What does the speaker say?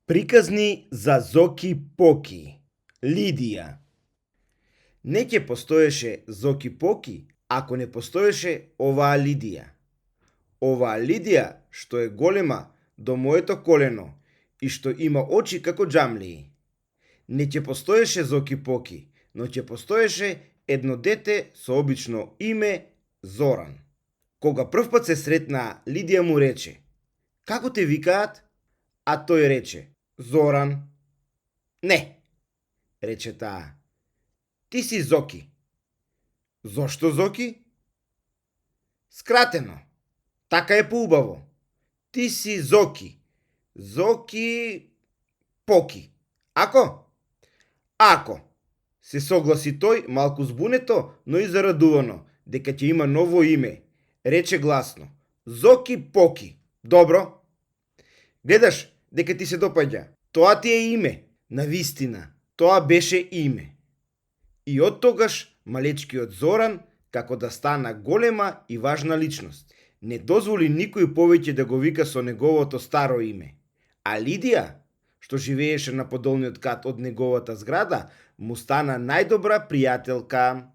Приказни за Зоки Поки. Лидија. Не ќе постоеше Зоки Поки ако не постоеше оваа Лидија. Оваа Лидија што е голема до моето колено и што има очи како џамлии. Не ќе постоеше Зоки Поки, но ќе постоеше едно дете со обично име Зоран. Кога првпат се сретнаа, Лидија му рече: "Како те викаат?" А тој рече: "Зоран." "Не," рече таа. "Ти си Зоки." "Зошто Зоки?" "Скратено. Така е поубаво. Ти си Зоки. Зоки Поки. Ако?" "Ако," се согласи тој малку збунето, но и зарадувано дека ќе има ново име. Рече гласно: "Зоки Поки. Добро. Гледаш дека ти се допаѓа. Тоа ти е име." Навистина, тоа беше име. И од тогаш малечкиот Зоран, како да стана голема и важна личност, не дозволи никој повеќе да го вика со неговото старо име. А Лидија, што живееше на подолниот кат од неговата зграда, му стана најдобра пријателка.